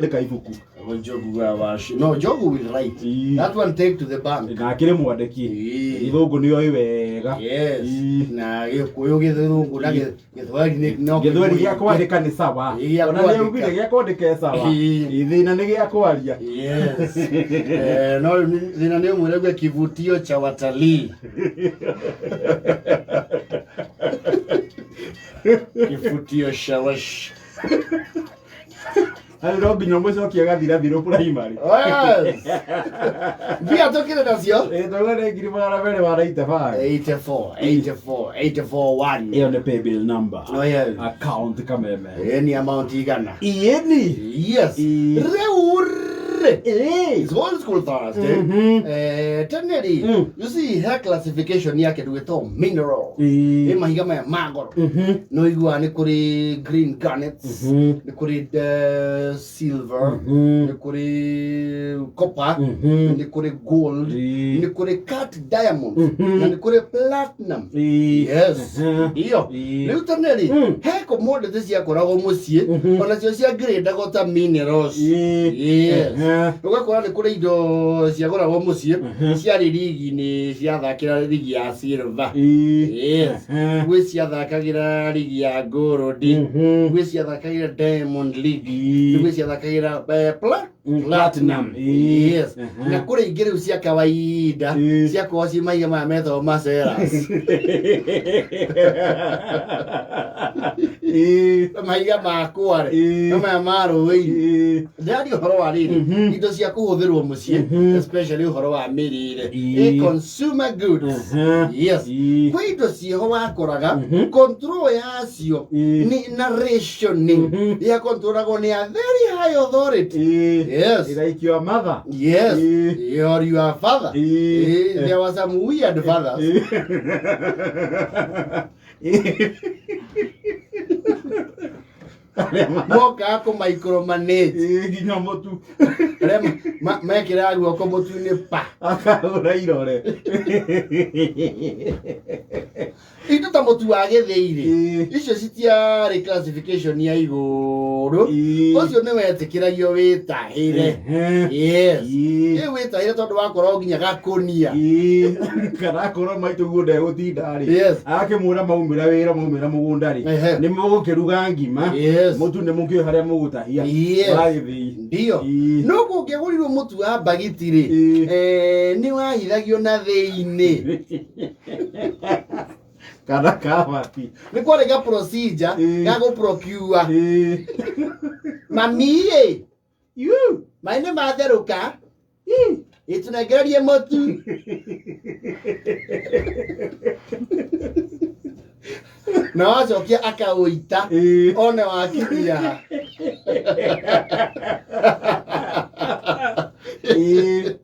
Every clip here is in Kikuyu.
Andĩka ibuku. Njogu wa wash. No, Njogu will write. Ii. That one take to the bank. Na akĩrĩ mwandĩki. Ii. Gĩthũngũ nĩ oĩ wega. Yes. Ii. Na Gĩkũyũ Gĩthũngũ na Gĩthweri nĩ no Gĩthweri gĩa kwandĩka nĩ sawa. Ii, gĩa Ona nĩ kwandĩka. augire gĩa kwandĩka e sawa. Ii. Ii, Thĩna nĩ gĩa kwaria. Yes. No rĩu thĩna nĩ ũmwe rĩu kivutio cha watalii. Kivutio cha wash. Harĩ no nginya mũcokie agathirathirwo primary. Yes. Mbia tũkĩrĩ nacio. Ĩ tauga nĩ 285. 84 84 84 1. Ĩyo nĩ paybill number. Oh, yes. Account kameme. Ĩ ni amount igana. Ĩni. Yes. Ĩ. Rĩu rĩ. Ĩ. It's old school Thursday. Tene rĩ, you see he classification ya kĩndũ gĩtagwo mineral. Ĩ. Ĩ mahiga maya ma goro. No iguaga nĩ kũrĩ green garnets, nĩ kũrĩ silver, nĩ kũrĩ copper, nĩ kũrĩ gold, Ĩ. nĩ kũrĩ cut diamonds, na nĩ kũrĩ platinum. Ĩ. Yes. Iyo. Ĩ. Rĩu tene rĩ, he commodity ciakoragwo mũciĩ, onacio ciangĩrĩndagwo ta minerals. Ĩ. Yes. Ũgakora nĩ kũrĩ indo ciagũragwo mũciĩ, ciarĩ rigi-inĩ ciathakĩra rigi ya silver. Ĩ. Yes. Gwĩ ciathakagĩra rigi ya gold, gwĩ ciathakagĩra Diamond League, Ĩ. gwĩ ciathakagĩra Platinum. platinum. Ĩ. Yes. Na kũrĩ ingĩ rĩu cia kawaida Ĩ. ciakorwo ci mahiga maya metagwo maceras. Ĩ. Mahiga ma kware Ĩ. na maya ma rũĩ-inĩ. Ĩ. Ndĩraria ũhoro wa rĩrĩ indo cia kũhũthĩrwo mũciĩ, especially ũhoro wa mĩrĩre. Ĩ. Ĩ consumer goods. Yes. Ĩ. Kwĩ indo ciĩho wakoraga control yacio Ĩ. nĩ na rationing ya controlagwo nĩ a very high authority. Ĩ. Yes. Like your mother. Yes. Ĩ. Or your father. Ĩ. Ĩ, there was some weird fathers. Ĩ. Mokaga kũ micromanage. Ĩ, nginya mũtu. Arĩa mekĩraga guoko mũtu-inĩ pa. Akagũra irore. Indo ta mũtu wa gĩthĩi rĩ, Ĩ. icio citiarĩ classification ya igũrũ. Ĩ. Ũcio nĩ wetĩkĩragio wĩtahĩre. Ehe. Yes. Ĩ. Ĩ wĩtahĩre tondũ wakorwo nginya gakũnia. Ĩ. Kana akorwo maitũ guo ndegũtinda rĩ. Yes. Akĩmwĩra maumĩra wĩra maumĩra mũgũnda rĩ. Ehe. Nĩ mũgũkĩruga ngima. Yes. Mũtu nĩ mũkĩũĩ harĩa mũgũtahia. Yes. Wa gĩthĩi. Ndio. Ĩ. No kũngĩagũrirwo mũtu wa mbagiti rĩ, Ĩ. nĩ wahithagio na thĩinĩ. Kana kabati. Nĩ kwarĩ ga procedure Ĩ. ga gũ procure. Ĩ. Mami ĩ, Yu. maĩ nĩ matherũka. Ĩ tũnengererie mũtu. Na wacokia akaũita Ĩ. one wakinyia ha. Ĩ.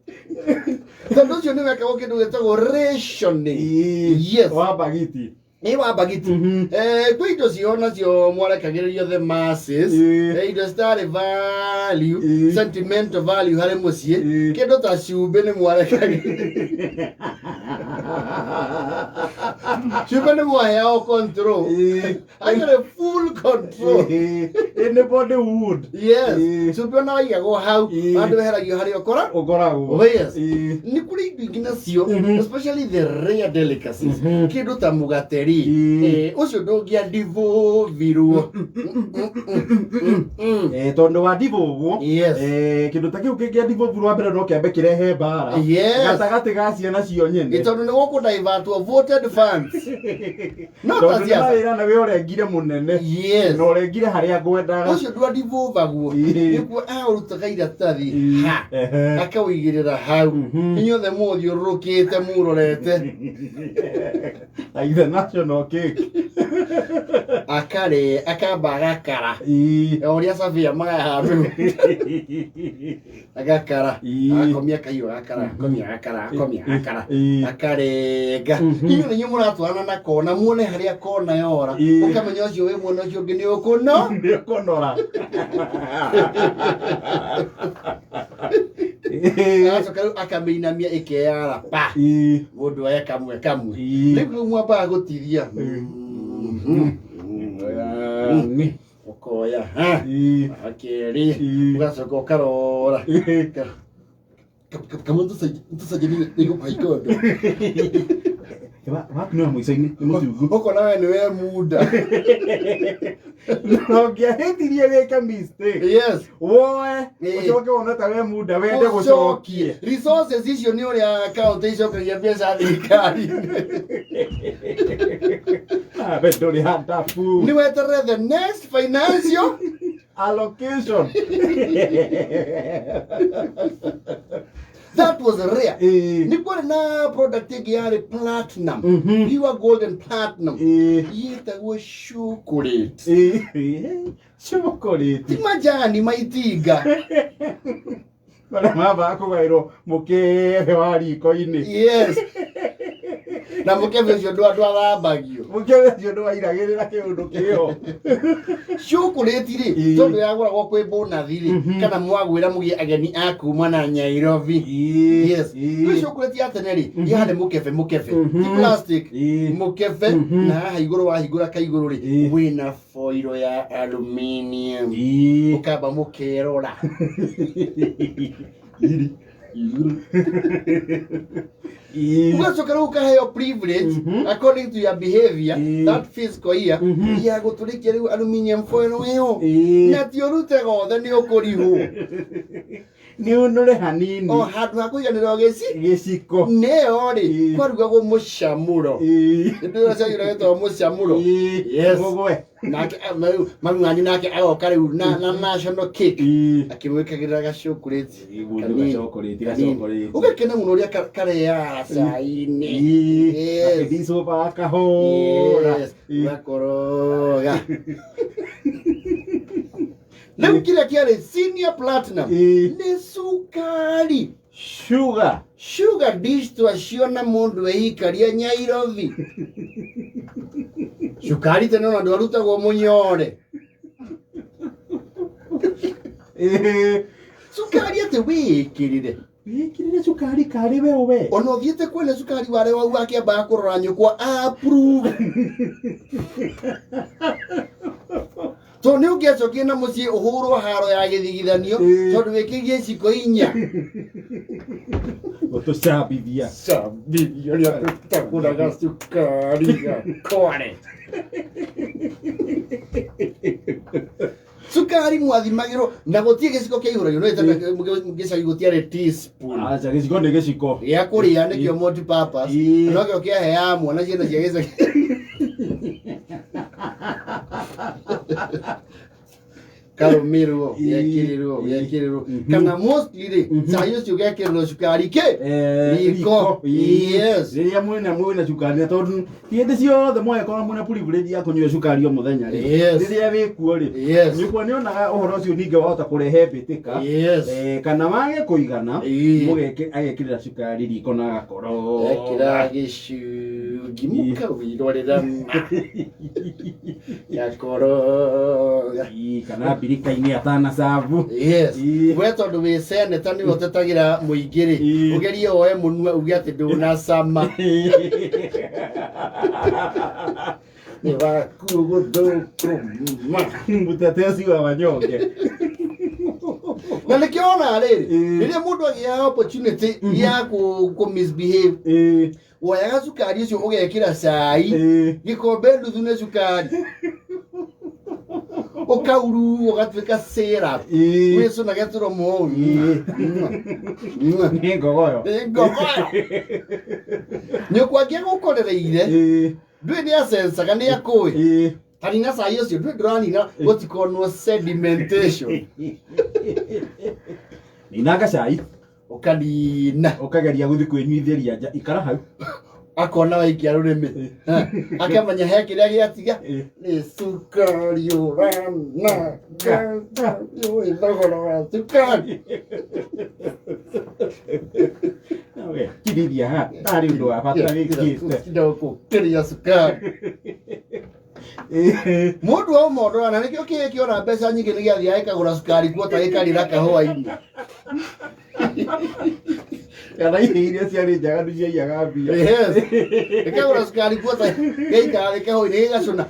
Tondũ ũcio nĩ wekagwo kĩndũ gĩtagwo rationing. Ĩ. Yes. Wa mbagiti. Nĩ wa mbagiti. Kwĩ indo cio nacio mwarekagĩrĩrio the masses. Ĩ. Indo citarĩ value, Ĩ. sentimental value harĩ mũciĩ. Ĩ. Kĩndũ ta cumbĩ nĩ mwarekagĩrĩrio. Cumbĩ nĩ mwaheagwo control. Ĩ. Actually full control. Ĩ. Anybody would. Yes. Ĩ. Cumbĩ ona waigagwo hau, Ĩ. handũ weheragio harĩa ũkora. Ũkoragwo. Oh, yes. Ĩ. Nĩ kũrĩ indo ingĩ nacio, especially the rare delicacies. Kĩndũ ta mũgate rĩ, Ĩ. ũcio ndũngĩandivovirwo. Tondũ wa ndivũvwo. Yes. Kĩndũ ta kĩu kĩngĩandivũvwo wa mbere no kĩambe kĩrehe mbara. Yes. Gatagatĩ ga ciana cio nyene. Ĩ tondũ nĩ gũkũ divertwo voted funds. No ta Tondũ nĩ ciaca. mawĩra na wĩ ũrengire mũnene. Yes. Na ũrengire harĩa ngwendaga. Ũcio ndwandivũvagwo. Ĩ. Nĩkuo aũrutaga iratathi Ĩ. ha. Ehe. Akaũigĩrĩra hau. Inyuothe mũthiũrũrũkĩte mũrorete. Like the national cake. Akarĩ akamba agakara. Ĩ. O ũrĩa Safia magayaga agakara. Ĩ. Agakomia kahiũ agakara, agakomia agakara, agakomia agakara. Ĩ. Akarenga. Inyuĩ nĩ inyuĩ mũratwarana na kona muone harĩa kona yora. Ĩ. Ũkamenya ũcio wĩ mwena ũcio ũngĩ nĩ ũkũno. Nĩ ũkũnora. Agacoka rĩu akamĩinamia ĩkeyara pa. Ĩ. Mũndũ oye kamwe kamwe. Ĩ. Rĩu mwambaga gũtiria. Nĩ. Ũkoya. Ũkoya ha Ĩĩ. Wa kerĩ. Ĩĩ. Ũgacoka ũkarora. Ĩĩ. Kamwe tũcenjanie nĩgũkũhe ikondo. Waku nĩ wa mũico-inĩ nĩ mũtungu. Ũkona we nĩ we munda. Na ũngĩahĩtirie wĩke mistake Yes. woe Ĩĩ. ũcoke wone ta we munda wende gũcokie. Resources icio nĩ ũrĩa kaũntĩ icokagia mbeca thirikari-inĩ. Nawe ndũrĩ handabu. Nĩ weterere the next financial Allocation. That was rare. Ĩĩ. Nĩ kwarĩ na product ĩngĩ yarĩ platinum, pure gold and platinum, Ĩĩ. yĩtagwo chocolate. Ĩĩ. Chocolate. Ti majani maitinga. Marĩa mambaga kũgaĩrwo mũkebe wa riko-inĩ. Yes, na mũkebe ũcio ndwathambagio. Mũkebe ũcio ndwairagĩrĩra kĩũndũ kĩo. Chocolate rĩ, Ĩĩ. tondũ yagũragwo kwĩ bonathi rĩ, kana mwagwĩra mũgĩe ageni a kuma na Nairobi. Ĩĩ. Yes. Ĩĩ. Rĩu chocolate ya tene rĩ, yarĩ mũkebe mũkebe, ti plastic. Ĩĩ. Mũkebe, na haha igũrũ wahingũra kaigũrũ rĩ, wĩna foilo ya aluminium. Ĩĩ. Ũkamba mũkerora iri igũrũ. Ĩĩ. Ũgacoka rĩu ũkaheo privilege according to your behavior that fiscal year ya gũtũrĩkia rĩu aluminium foil ĩyo. Na ti ũrute gothe, nĩ ũkũrihwo. Nĩ ũnũre hanini. O handũ ha kũiganĩra gĩci Gĩciko. nĩyo rĩ, kwarugagwo mũcamũro. Nĩndĩrona cai ũrĩa mũcamũro. Yes. Mũgwe. Nake mami wanyu nake agoka rĩu na national cake, akĩmwĩkagĩrĩra gacokorĩti. Mũndũ gacokorĩti gacokorĩti. Ũgakena mũno ũrĩa kareaga cai-inĩ. Yes. Akĩndicũba kahora. Yes, ũgakoroga. Rĩu kĩrĩa kĩarĩ senior platinum nĩ cukari. Sugar. Sugar dish twaciona mũndũ eikaria Nyairobi. Cukari tene ona ndwarutagwo mũnyore. Ĩĩ. Cukari atĩ wĩĩkĩrĩre. Wĩkĩrĩre cukari karĩ we we. Ona ũthiĩte kwene cukari warĩ wau akĩambaga kũrora nyũkwa approve, tondũ nĩ ũngĩacokire na mũciĩ ũhũrwo haro ya gĩthigithanio, tondũ wĩkĩrie iciko 4. Gũtũcambithia. Cambithia ũrĩa tũtakũraga cukari gakware. Cukari mwathimagĩrwo na gũtirĩ gĩciko kĩaihũragio no gĩcagi gũtiarĩ teaspoon. Aca, gĩciko nĩ gĩciko. Gĩa kũrĩa nĩkĩo multi purpose. No kĩo kĩaheaga mwana ciana cia gĩcagi. Karũmĩrwo, gekĩrĩrwo, gekĩrĩrwo, kana mostly rĩ, cai ũcio gekĩrĩrwo cukari kĩ riko. Yes. Rĩrĩa mwĩna cukari, na tondũ ti hĩndĩ ciothe mwagĩkorwo mwĩna privilege ya kũnyua cukari o mũthenya rĩ, rĩrĩa wĩkuo rĩ, nyũkwa nĩonaga ũhoro ũcio ningĩ wahota kũrehe mbĩtĩka. Kana wage kũigana, agekĩrĩra cukari riko na agakoroga. Ekĩra gĩcungi mũkawĩrorera ma gakoroga. Ĩĩ, kana mbirika-inĩ atanacabu. Yes. We tondũ wĩ seneta nĩwe ũtetagĩra mũingĩ rĩ, ũgerie woe mũnua uge atĩ ndũnacama nĩ waku gũthũkũma. Mũtetezi wa wanyonge. Na nĩkĩo ona rĩrĩ, rĩrĩa mũndũ agĩaga opportunity ya kũ misbehave, woyaga cukari ũcio ũgekĩra cai gĩkombe nuthu nĩ cukari, ũkauru ũgatuĩka syrup, wĩcũnage tũromo ũũ. Nĩ ngogoyo. Nĩ ngogoyo. Nyũkwa angĩagũkorereire, ndũĩ nĩ acencaga nĩ akũĩ tanina cai ũcio, ndũĩ ndũranina gũtikonwo sedimentation. Ninanga cai. Ũkanina. Ũkageria gũthiĩ kwĩnyuithĩria nja, ikara hau. Akona waikia rũrĩmĩ akamenya he kĩrĩa gĩatiga nĩ cukari ũrananga ũĩ thogora wa cukari. Kirithia haha tarĩ ũndũ wa bata wĩkĩte. Ndũkũkĩria cukari mũndũ wa ũmondora, na nĩkĩo kĩĩ kĩona mbeca nyingĩ nĩ gĩathiaga gĩkagũra cukari kuota gĩkarĩra kahũa-inĩ. Kana irio iria ciarĩ njaganu ciaiyaga mbia. Yes. Gĩkagũra cukari kuota gĩikara thĩ kahũa-inĩ gĩgacũna.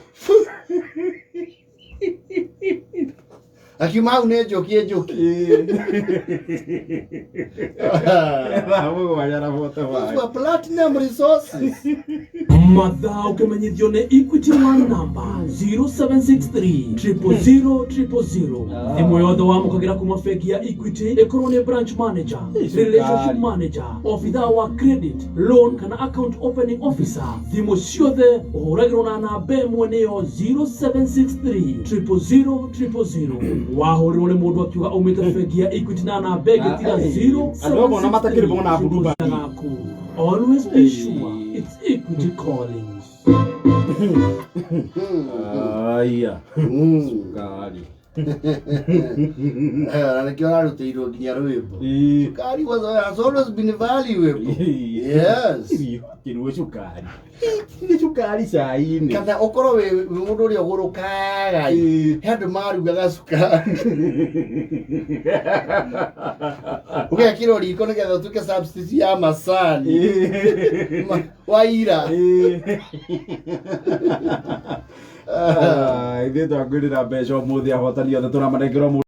Akiuma hau nĩ njũki njũki. Thaa mũgwanja na Those 45. were platinum resources. Mathaa ũkĩmenyithio nĩ Equity One number 0763 000 000. Thimũ yothe wamũkagĩra kuma bengi ya Equity ĩkorwo nĩ branch manager, relationship manager, obithaa wa credit, loan kana account opening officer. Thimũ ciothe ũhũragĩrwo na namba ĩmwe nĩyo 0763 000 000. Wahũrĩrwo nĩ mũndũ akiuga aumĩte bengi ya Equity na namba ĩngĩ tiga Ah, eh. Andũ amwe ona matakĩrĩ bona Blue Band. 0763 gaku. Always be sure it's Equity calling. Aya. Cukari. Eh, na nĩkĩo ararutĩirwo nginya rwĩmbo. Ĩĩ. Cukari was has always been valuable. Yes. Kĩruo cukari. Nĩ cukari cai-inĩ. Kana ũkorwo wĩ wĩ mũndũ ũrĩa ũgũrũkaga ĩ, Ĩĩ. he andũ marugaga cukari ũgekĩrwo riko nĩgetha ũtuĩke substitute ya macani Ĩĩ. Waira. Ĩĩ. Ah, ithuĩ twakwĩrĩra mbeca ũmũthĩ ahotani othe tũramanengera ũmũthĩ.